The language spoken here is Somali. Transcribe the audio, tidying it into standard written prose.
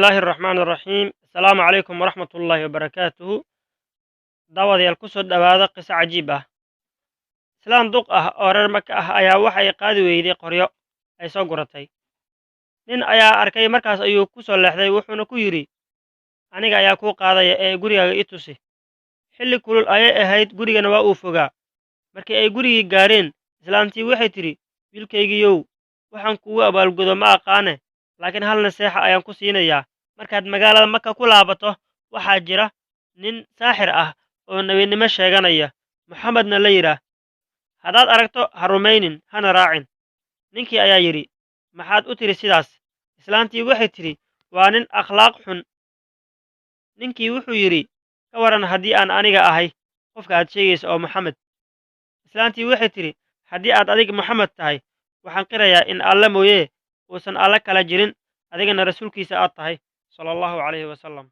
Bismillaahi araxmaani araxiim. Asalaamu calaykum waraxmat ullaahi wabarakaatuhu. Daawadayaal, kusoo dhowaada qiso cajiib ah. Islaan duq ah oo reer Maka ah ayaa waxay qaadi weyday qoryo ay soo guratay. Nin ayaa arkay, markaas ayuu ku soo leexday, wuxuuna ku yidhi, "Aniga ayaa kuu qaadaya ee gurigaaga i tusi." Xilli kulul ayay ahayd, gurigana waa uu fogaa. Markii ay gurigii gaareen, islaantii waxay tidhi, "Wiilkaygiiyow, waxaan kugu abaalgudo ma aqaane, laakiin hal naseexa ayaan ku siinayaa. Markaad magaalada Maka ku laabato, waxaa jira nin saaxir ah oo nebinimo sheeganaya, Moxamedna la yidhaah. Haddaad aragto, ha rumaynin hana raacin." Ninkii ayaa yidhi, "Maxaad u tidhi sidaas?" Islaantii waxay tidhi, "Waa nin akhlaaq xun." Ninkii wuxuu yidhi, "Ka waran haddii aan aniga ahay qofka aad sheegaysa oo Moxamed?" Islaantii waxay tidhi, "Haddii aad adiga Moxamed tahay, waxaan qirayaa in Alle mooye uusan Alle kala jirin, adigana rasuulkiisa aad tahay, sala Allahu calayhi wasalam."